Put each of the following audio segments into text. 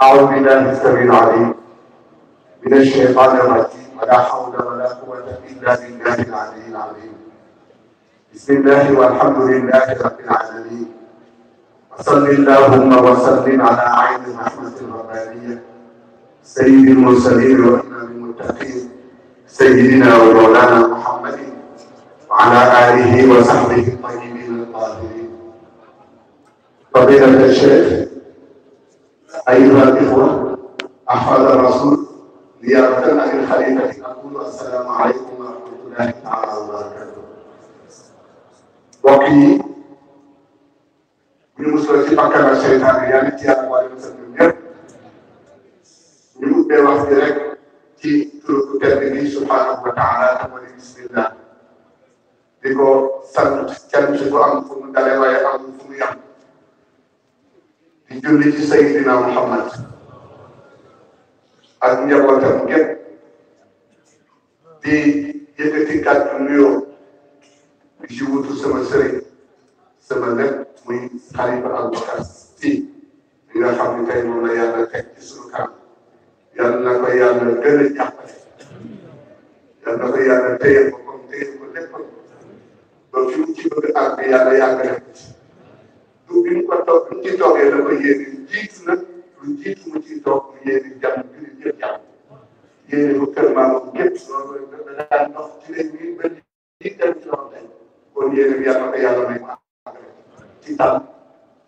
أعوذ بالله السميع العليم من الشيطان الرجيم ولا حول ولا قوة إلا بالله العلي العظيم. بسم الله والحمد لله رب العالمين. وصل اللهم وسلم على عين الرحمة الربانية سيد المرسلين وإمام المتقين سيدنا ومولانا محمد وعلى آله وصحبه الطيبين الطاهرين. فضيلة الشيخ، أيها الإخوة، أحفاد الرسول، نيابة عن الخليفة أقول السلام عليكم ورحمة الله تعالى وبركاته. mbokk yi ñu musal ci bakkan ak seytaane yaa ngi ci yàlla waaye musal ñun ñëpp ñu ubbee wax bi rek ci turu ku tedd bi subhanahu wa taala te moo di bismillah di ko sant kenn ci ko am fu mu dalee waaye am fu mu yam di julli ci Seydina Muhammad ak njabootam gépp di yëkkati kàddu nuyoo di ci wutu sama sëriñ sama lépp muy Xalifa Aboubacar Sy mi nga xam ne tey moom la yàlla teg ci sunu kanam yàlla na ko yàlla gën a jàppale yàlla na ko yàlla téye ko comme téye ko lépp ba fi mu ci bëgg àgg yàlla yàgg def ci du bi mu ko toog bi mu ci toogee la ko yéene jiitu nag lu jiitu mu ciy toog mu yéene jàmm jullit yëpp jàmm yéene ko kër maamam gépp loolu da daan dox ci leen ñi ba ñi dem ci loxo tey kon yéene bi yàlla ko yàlla may mu àggale ci tànn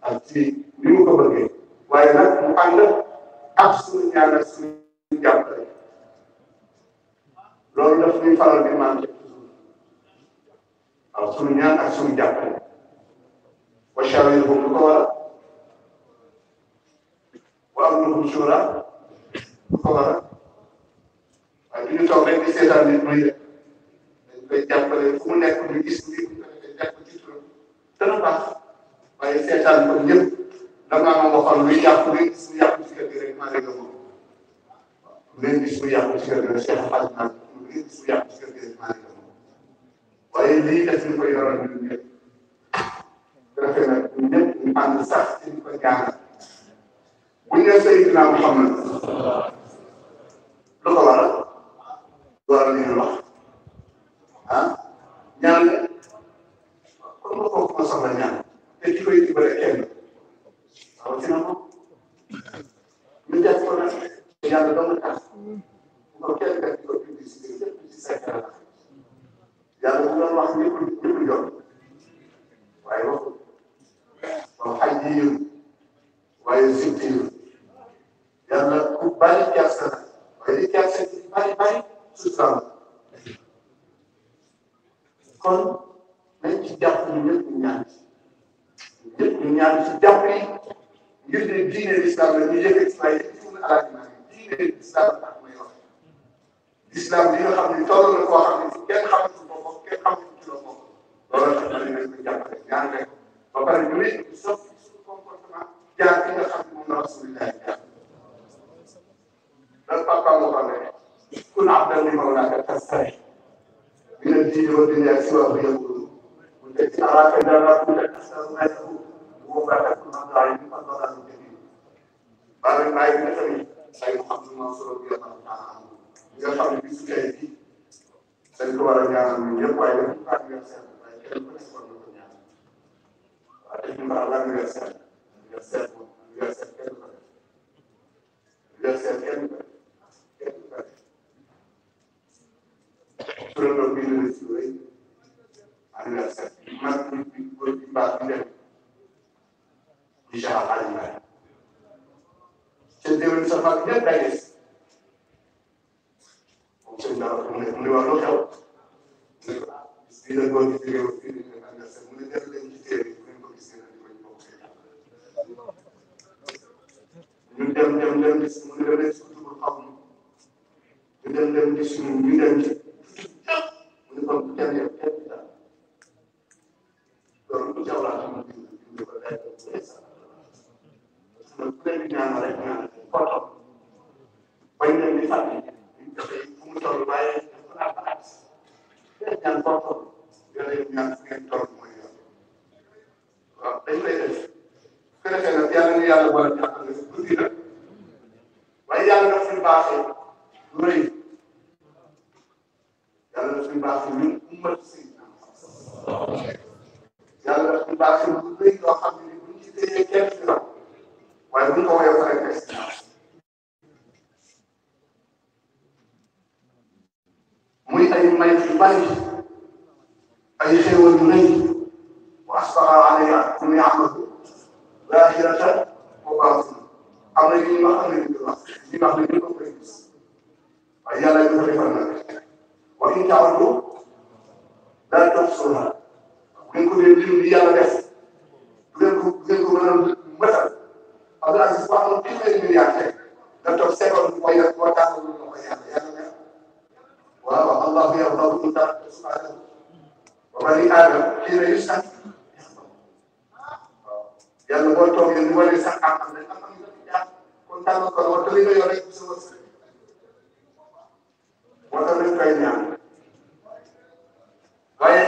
ak ci ni mu ko bëggee waaye nag mu ànd ak suñu ñaan ak suñu jàppale loolu daf ñuy faral di manqué toujours waaw suñu ñaan ak suñu jàppale wa shawirhum lu ko waral wa amruhum shura lu ko waral waaye du ñu toog rek di seetaan nit muy def dañ koy jàppale fu mu nekk ñu gis mbir bu ko defee jàpp ci turam dana baax waaye seetaan ko ñëpp dama ma waxoon luy yàqu luy gis mu yàqu ci kër gi rek maa ngi moom luy gis mu yàqu ci kër gi rek Cheikh Hadj naa luy gis mu yàqu ci kër gi rek maa ngi moom waaye lii def ñu ko yoral ñun ñëpp rafet na ñun ñëpp ñu ànd sax ci ñu ko ñaanal bu ñu nee Seydina Muhammad lu ko waral waral li ñu wax ah ñaan la kon nga kooku ma soxla ñaan te ci koy dimbale kenn waaw ci na moom ñu def ko nag yàlla doon tax bu ko kenn def di ko bind si biir lépp ci secret la yàlla bu doon wax ñëpp jot waaye waxul waaw xaj yi yëngu waaye simti yëngu yàlla ku bari kersa la waaye li kersa ci bari sutura kon nañ ci jàpp ñu ñëpp ñu ñaan ñu ñaan ci jàpp yi ngir ne diine l'islam la ñu yëkkati waaye ci suñu alaaj maa ngi diine l'islam tax may wax l'islam bi nga xam ne toll na koo xam ne kenn xamatu ko bokk kenn xamatu ci la bokk loolu tax na nañ ko jàppale ñaan rek ba pare ñu ne sauf suñu comportement jaar bi nga xam ne moom la rasulillah jaar dan papa moo xam ne kun abdan li mawlaaka tastari من الدين والدنيا سواه يقول والتي أراك دارك تكسر نفسه وفاتك المضاعف فضلا كبير قال معي بن سيد محمد منصور رضي الله تعالى عنه يفعل بسكايتي سيد ورا جانا من يقوى إلى فقط يرسل ñu ko am anniversaire kenn turandoo bii la si wéy anniversaire mag bi góor bi mbaax bi dem di Cheikh Al Hadj Malick ca déwén sa mag ñëpp day des moom sëñ Dara mu ne waa lu xew mu ne ko bis bii la góor gi jógee woon fii di def anniversaire mu ne def leen ci téere yi bu ngeen ko gisee nag di ko ñu bokk ñu dem gis mu ne leen si kutubul xaw ñu dem gis ñu dem ci mu ne kon kenn yow kenn bi daal loolu lu jawlaata ma bind ko day ko ku leen di ñaanal rek ñaanal photo bañ leen di fàttali fu mu toll waaye dafa naan ba at leen ñaan photo yooyu ñaan fu ngeen toll mooy yoon waaw dañ koy def su ko defee nag yàlla na yàlla boole jàppale guddi na waaye yàlla na fi baaxee lu rëy yàlla na fi baaxee ñun ummat si yàlla na fi baaxee lu rëy loo xam ne buñ ci téyee kenn ci raw waaye buñ ko woyoo fa rek muy ay may yu bari ay xéewal yu rëy wa asbaha alayha ni'matu zaahiratan wa baatina am na yu ñu wax am na yu ñu wax li wax ne ñu ko koy gis waaye yàlla ñu ko defal nag wa in ta'uddu laa tuhsuuhaa bu ngeen ko dee lim li yàlla def bu ngeen ko mën a mëtal Abdou Aziz wax na téeméeri milliards teg nga toog seconde booy def boo tànn lu ñu ko yàlla ne waaw allahu yardahu min taata subhanahu wa bani aadama xiina yus'al yàlla boo toogee ni wane sax am nañ am nañ la jaar kon tànn ko war li nga yor rek sa wërsëg moo tax dañ koy ñaan waaye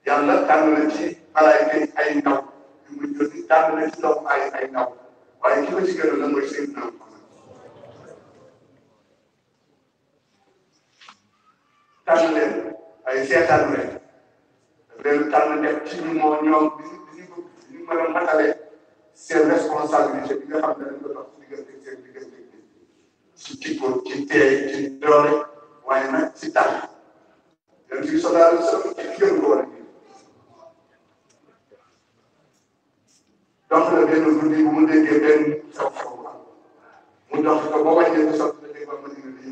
yàlla tànn na ci malaayika yi ay ndaw yu muy yónni tànn na ci doomu ay ndaw waaye ki ko ci gënoon la mooy Seydina Muhammad tànn leen ay seetaan leen tànn def ci ñu moo ñoom di ñu mën a matale seen responsabilité bi nga xam ne dañ ko dox ci diggante seen diggante ci jikko ci teey ci doole waaye nag ci tànn yéen ci soldaar sax ci gën ko war a dox na benn guddi bu mu déggee benn xew-xew mu dox ko ba wàññee ko sotti na dégg ba ma dina di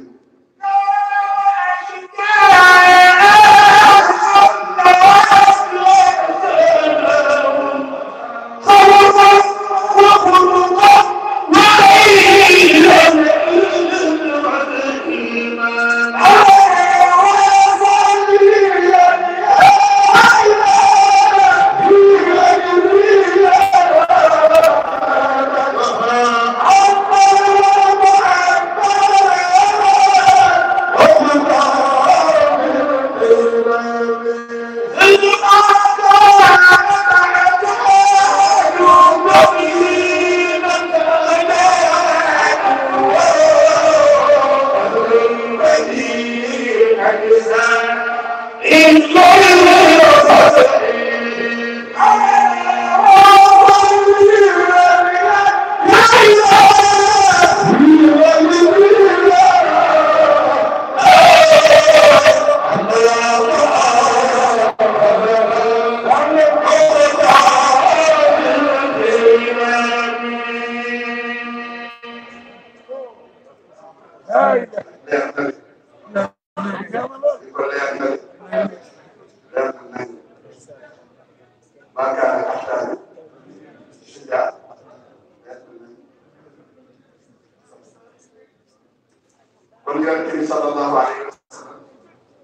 kon yonent bi sallallahu alayhi wa sallam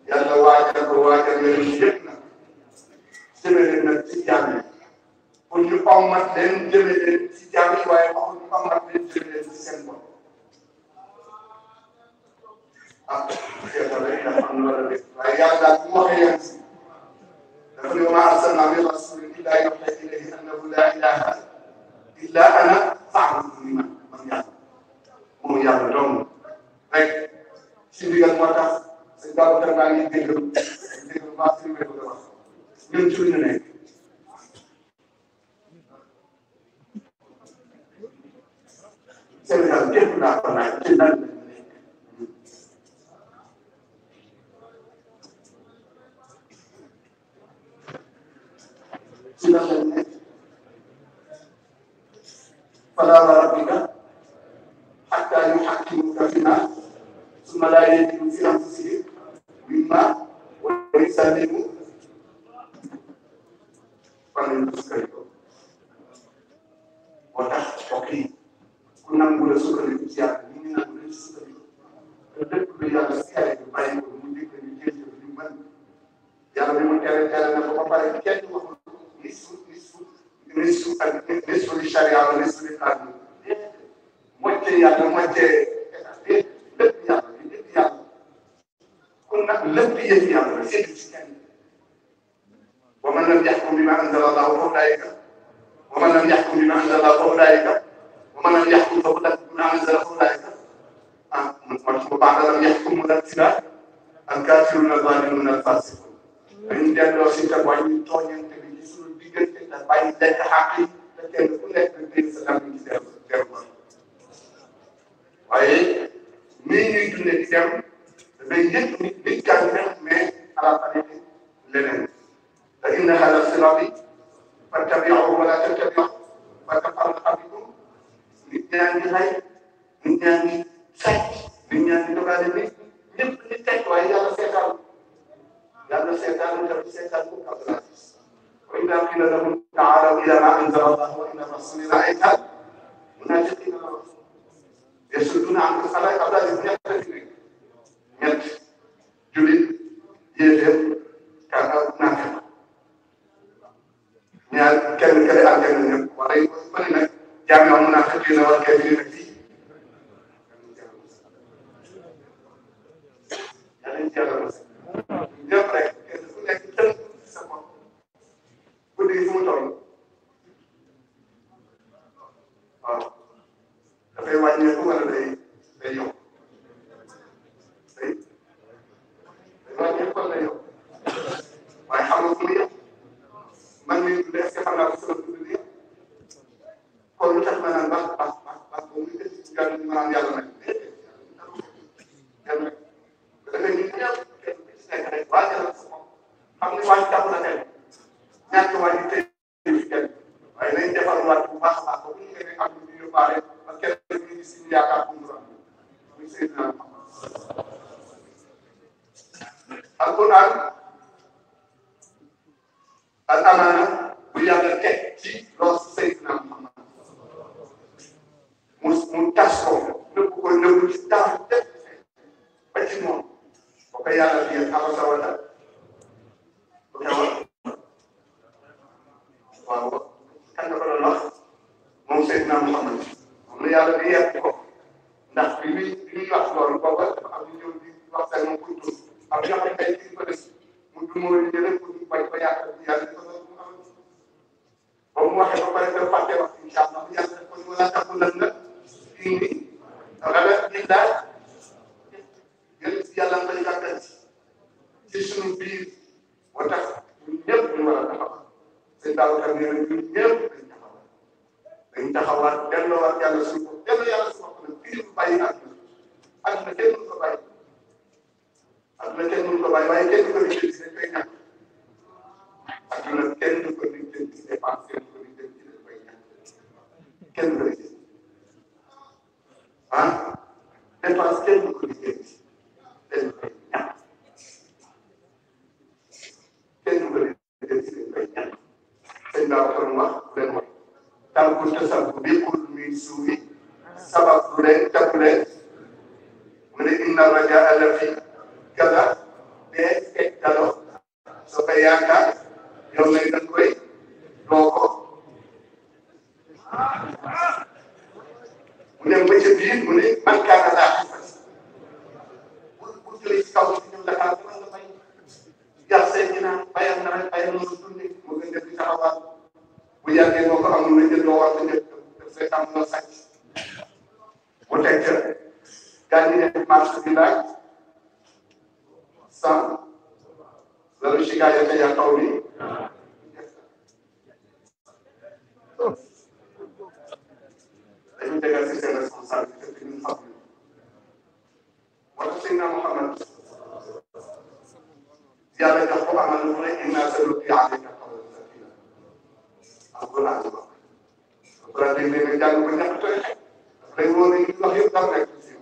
yàlla waajal ko waajal yonent yëpp nag jëme leen nag ci jaam yi pour ñu ommat leen jëme leen ci jaam yi waaye waxul ñu ommat leen jëme leen ci seen bopp ah xeetal rek dafa am lu war a def waaye yàlla daal bu waxee yéen si dafa ne wa maa arsalnaa min rasuulin illaa yuuhaa ilayhi annahu laa ilaaha illaa ana fa'buduuni man yàlla moom yàlla dong rek si ndigal moo tax sëñ Babacar maa ngi dégg baax si wér ko wax ñun ci ñu nekk Sénégal képp naa ko naaj ci lan la ñu nekk ci lan la ñu nekk falaa wa rabbika hattaa yuhakkimuuka fiimaa ثم لا يجدوا في أنفسهم مما ويسلموا فليسكتوا وتحققوا كنا نقول سكري بزيادة من نقول سكري تدق بيا سكري باي وديك نجيب من يا رب من كذا نفهم بارك كذا نسوا الشريعة ونسوا القانون مجد يا مجد لم يجي أمر سيد ومن لم يحكم بما أنزل الله فأولئك ومن لم يحكم بما أنزل الله فأولئك ومن لم يحكم بما أنزل فأولئك وبعد لم يحكم الابتلاء الكافرون الظالمون الفاسقون فإن جاءوا سيدك وإن تونين تبي يسوع بيجن تبين لك حقي لكن كل بين سلام الكتاب كربان وأي مين يدون الكتاب بين بالكلمة من على طريق لنا فإن هذا صراطي فاتبعوه ولا تتبعوا فتفرق بكم من هاي من سك من تقالني نبتدي وهي على سيطان لأن سيطان جب سيطان قبل وإذا قيل لهم تعالوا إلى ما أنزل الله وإلى الرسول رأيت منافقين يسدون عن الصلاة قبل أن يأتوا ñett jullit yéeféer kàddu naafeq ñaar kenn kale àjjana ñëpp wala yu bëri nag jaam yoo munaafiq yi na war kay fii nag fii yàlla ñu jàllale ñëpp rek kenn ku nekk tënk sa bopp alquran al amaana bu yàlla teg ci loolu Seydina Muhammad mu tas ko nëbb ci tax def ba ci moom ba ko yàlla di xamasa wala bu xewal waaw kan nga ko doon wax moom Seydina Muhammad moom la yàlla di yett ko ndax bi muy wax loolu booba dafa am ñu ñëw di wax sa moom pour tur am ñoo xam ne tey ci ko des mu du moo li jële pour bañ ko yàq yàlla di ko mu am ba mu waxee ba pare dafa fàtte wax incha allah yàlla ko ñu wala tabu lan la fii nii ragal ñu daal yéen si yàlla nga ñu gàttal ci suñu biir moo tax ñun ñëpp ñu war a taxaw sëñ Babacar nee na ñun ñëpp dañ taxawaat delloowaat yàlla suñu bopp delloo yàlla suñu bopp nag fii ñu bàyyi àdduna kenn mënu ko bàyyi àdduna kenn mënu ko bàyyi waaye kenn du ko lijjanti dañ koy ñàkk àdduna kenn du ko lijjanti dépense kenn du ko lijjanti dañ koy ñàkk kenn du ko lijjanti ah dépense kenn du ko lijjanti dañ koy ñàkk kenn du ko lijjanti dañ koy ñàkk sëñ Ba ko wax leen wax tànku tasabbu bi kul min suufi sabab lu leen tàggu leen mu ne inna rajaa la fi kaza mais fekk dalo soo ko yaakaar yow nag da nga koy doo ko mu dem ba ca biir mu ne man kaana laa xifas bu jëlee ci kaw si ñoom Dakar man nga bay jar seen ginnaaw bayal na rek bayal na dunde moo gën def di taxawaat bu yàggee moo ko amul na jël doo war a jël def see tam na sàcc mu teg ca gaa ñi def marché bi laaj sans loolu shikaayata yaa taw bi dañu tegal si seen responsabilité te ñun xam nañu moo tax Seydina Muhammad yàlla jox ko amal mu ne inna sanulqi alayka qawlan thaqila alquran wax alquran dañ leen jàng ko ñàkk tooy day wóor ne ñu wax yëpp dara nekk si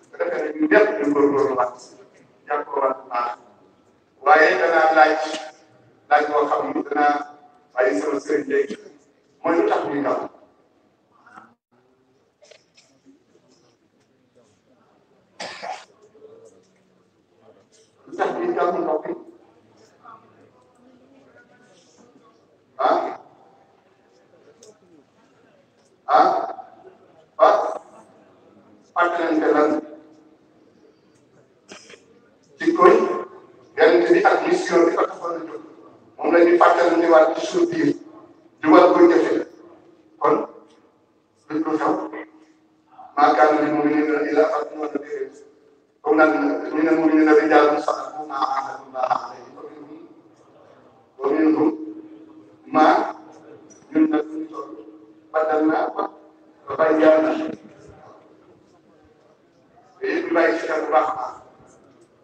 bu defee ne ñun ñëpp ñu góorgóorlu waat jàng ko waat bu baax waaye danaa laaj boo xam ni danaa bàyyi sama sëriñ léegi mooy lu tax ñuy gàmm lu tax ñuy gàmm mbokk yi fàttalante lan ci koy yonent bi ak mission bi ko taxoon a jóg moom la ñuy fàttalante waat ci suñu biir di war koy jëfe kon luñ ko xew maa kaana lil mu'miniina illaa an yu'minu billahi comme naan ñu ne mu'miniina rijaalun sadaqu maa aahadu llaaha alayhi wa minhum maa ñun nag ñu toll badal naa ba bàyyi jaar na te yëpp ñu bàyyi ci xel bu baax a baax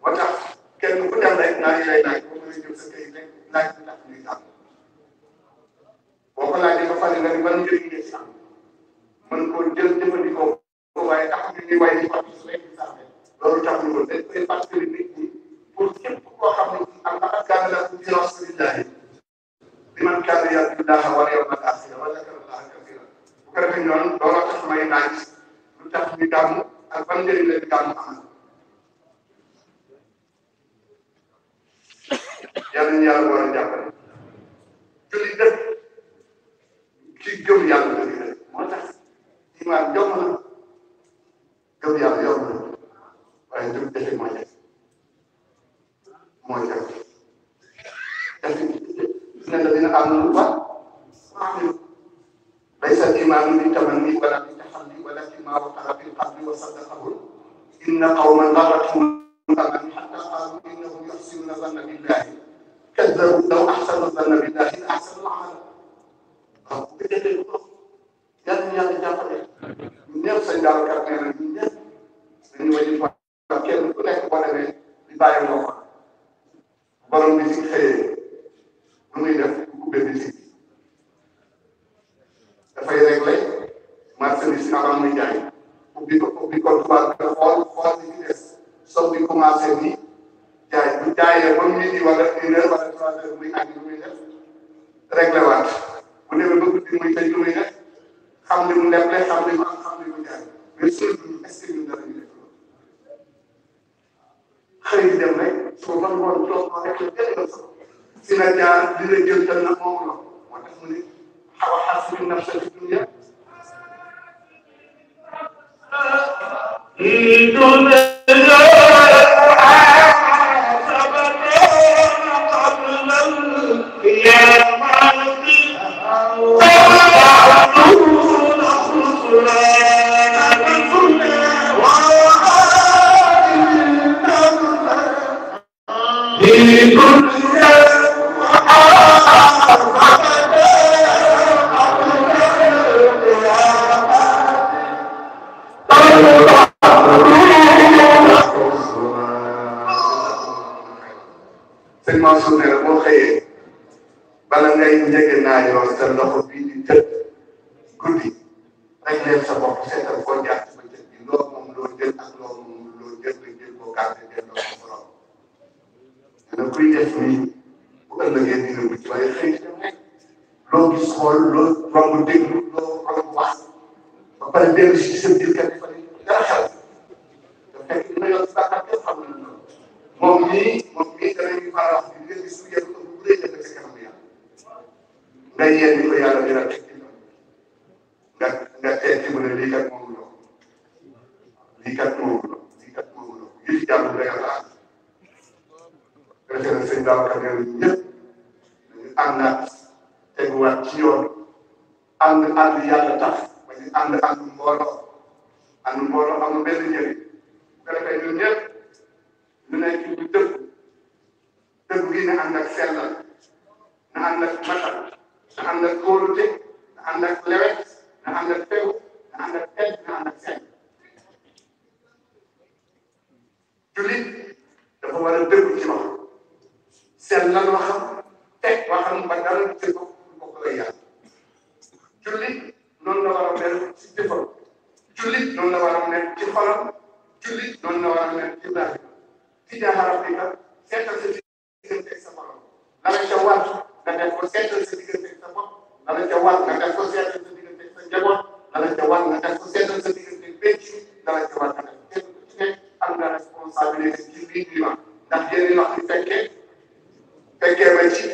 moo tax kenn ku dem rek naa ngi lay laaj boo mënee jëm sa kayit rek laaj bi tax ñuy tàmm boo ko laajee ba pare nga ni ban njëriñ nga ci am mën koo jël jëfandikoo ko waaye tax ñu ni waaye di wax ci rek di sax loolu tax ñu ko dañ koy fàttali nit ñi pour képp koo xam ne am na ak kaana lakum fii rasuulillaahi liman kaana yarju llaaha wal yawmal aaxira wa zakara llaaha kasiiran bu ko defee ñoom looloo tax may laaj lu tax ñu gàmm ak ban njëriñ la di gàmm amal yàlla ñu yàlla war a jàppale julli dëkk ci gëm yàlla dëgg la moo tax imaan yomb na gëm yàlla yomb na waaye jëm defe mooy def mooy def defe ne la dina am lu ba maamil laysa al-imaanu bi tamanni wala bi taxalli walakin maa waqara fi l-qalbi wa saddaqahu inna qawman gharratuhum al-amani hatta qaalu innahum yuhsinuna zanna billahi kaddabu law ahsanu zanna billahi la ahsanu al-amal waaw bu ko defee lu ko yàlla na yàlla jàppale ñun ñëpp sëñ Babacar nee na ñun ñëpp dañu wàññi fa kenn ku nekk boo demee di bàyyi nga ko borom bi si xëyee lu muy def bu ubbee bi si dafay réglé marchandise avant muy jaay ubbi ko tubaab bi xool li ci des soog di commencé ni jaay jaayee ba midi wala 1h wala 3h muy àgg lu muy def réglé waat bu demee ba guddi muy tëj lu muy def xam li mu leble xam li mu am xam li mu jaay mais surtout est-ce que ñun dara ñu def loolu xëy di dem rek soo ban woon toog ma rek la jël sa si na jaar di la jël tal na moom la moo tax mu ne xaw a xaasibi nafsa fi dunya Mansour ne la boo xëyee bala ngay njëge naayoo sa loxo bii di tëdd guddi rek leen sa bopp seetal koo jaar ci bëccëg bi loolu moom loo jël ak loolu moom loo jël nga jël koo gàtte delloo ko borom dana kuy def nii bu ëllëgee dina mucc waaye xëy dem rek loo gis xool loo romb déglu loo romb wax ba pare dellu si sa biir kat fa dara xel da fekk dina yor si bàkkaar yëpp xam nañ loolu moom mii danañu faral wax di leen gis lu yëngu bu dee jënd sa kanam yàlla nga yéen ni ko yàlla dina teg ci nga teg ci mu ne lii kat moomu loo lii kat moomu loo lii kat moomu loo yëf jàmm rek la defe na sëñ Babacar nee nañu ñëpp dañu àndaat teguwaat ci yoon ànd yàlla tax ba ñu ànd mbooloo amul benn njëriñ bu ko defee ñun ñëpp ñu nekk ci dëgg gi na ànd ak sellal na ànd ak matal na ànd ak kóolute na ànd ak lewet na ànd ak teew na ànd ak tedd na ànd ak sell jullit dafa war a dëgg ci wax sellal waxam teg waxam ba dara du ci bokk lay yàlla jullit noonu la war a mel ci jëfam jullit noonu la war a mel ci xolam jullit noonu la war a mel ci laaj ci jaaxaram bi kat seetal sa diggante ak sa borom la la ca war nga def ko seetal sa diggante ak sa bopp la la ca war nga def ko seetal sa diggante ak sa njaboot la la ca war nga def ko seetal sa diggante ak penc la la ca war nga def kenn ku ci nekk am nga responsabilité ci biir bi ma ndax yéen wax ni fekkee ba ci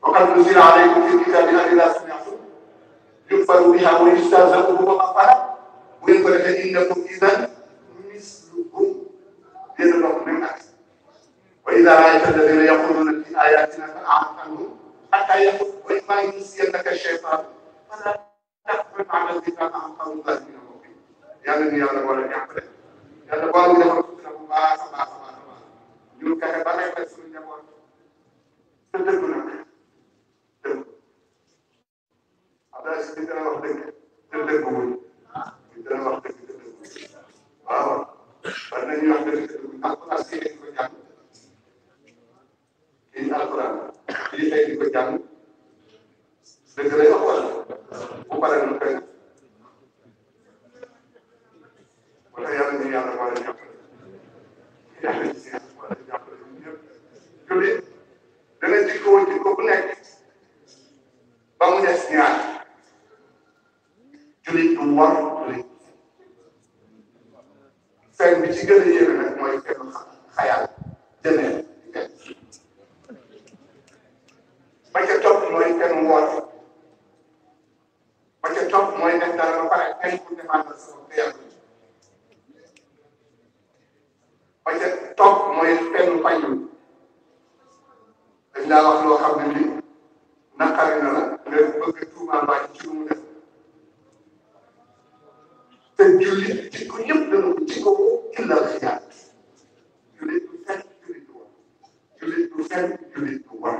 wa qad nuzila alaykum fi l-kitaabi an idhaa sami'tum yukfaru bihaa wa yustahza'u bihaa bu ngeen ko defee innakum idhan misluhum yéen a bokk même at wa idha ra'ayta alladhina yaquluna fi ayatina fa'rid anhum hatta yaqulu wa imma yunsiyannaka ash-shaytan fala taq'ud ma'a al-dhikra ma'a al-qawmi adh-dhalimin yàlla ni yàlla war a jàppale yàlla boole ñu defal ko bu baax a baax a baax ñu fexe ba nekk suñu njaboot te dëgg nag dëgg Abdoulaye si dina wax dëgg te dëgguwul dina wax dëgg te dëgguwul waaw war nañu wax dëgg te dëgguwul alquran kii di ko jàng kii alquran kii tey di ko jàng dëgg lay wax wala bu paree nu koy wala yàlla ñu yàlla war a jàppale yàlla ci si war a jàppale ñun ñëpp jullit dana jikko bu nekk ba mu des ñaar jullit du war jullit fen bi ci gën a yéeme nag mooy fenn xayal jënee di fen ba ca topp mooy fenn woote ba ca topp mooy def dara ba pare kenn ku défendre sa bopp yàlla ba ca topp mooy fenn fayu dañ laa wax loo xam ne ni naqari na la nga bëgg a tuumaal waa ci lu mu def te jullit jikko yëpp dana ko jikko illal xiyaat jullit du fen jullit du war jullit du fen jullit du war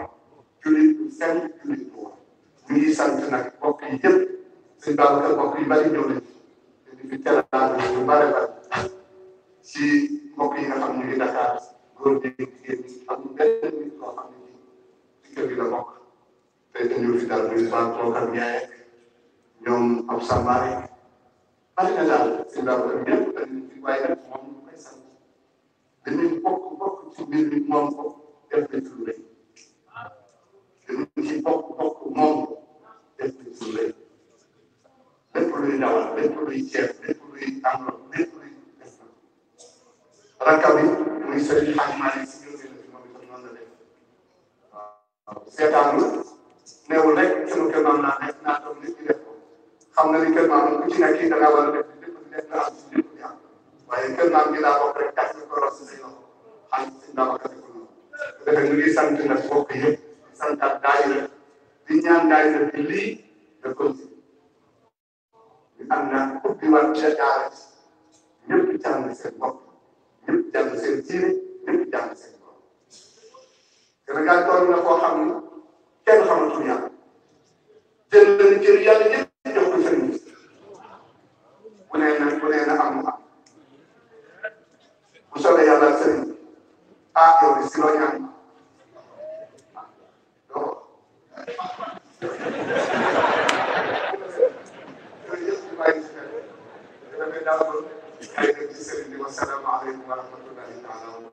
jullit du fen jullit du war ñu ngi sant nag mbokk yi yëpp seen Babacar mbokk yi bari ñëw nañ te di fi teraanga yu bare bare ci mbokk yi nga xam ñu ngi Dakar góor ñi jigéen ñi amul benn nit koo xam ne ci kër gi la bokk tey dañu fi daal muy Babacar Ndiaye ñoom ab Sambare bari na daal seen Babacar ñëpp dañu fi waaye nag moom ñu koy sant dañuy bokk ci mbir mi moom ko def nañ ci lu rëy dañuy ci bokk moom ko def nañ ci lu rëy lépp luy ndawal lépp luy ceeb lépp luy enveloppe lépp luy def na rakka bi muy Serigne Hadj Malick si ñoom la ci moom itam noonu la def waaw seetaan la neewul rek sunu kër maam naa def naa toog nit ñi def ko xam na ni kër maam ku ci nekk da ngaa war a def lépp di def nga am ci lépp di am waaye kër maam gi daa bokk rek tax ñu ko roos si say loxo xam si ndaa ko ko noonu defe ñu ngi sant nag bokk yëpp santaat daayira di ñaan daayira bi lii da continue di am na ubbi waat ca daara ci ñëpp jàng seen bopp ñëpp jàng seen diine ñëpp jàng seen bopp Sénégal toll na koo xam ni kenn xamatul yàlla jël nañu cër yàlla yëpp jox ko sëriñ bi bu nee na am mu am bu soobee yàlla sëriñ bi yow de si loo ñaan doo jërëjëf di bàyyi si xel dafay daal ba ay dem ci sëriñ bi wasalaamaaleykum wa rahmatullahi taala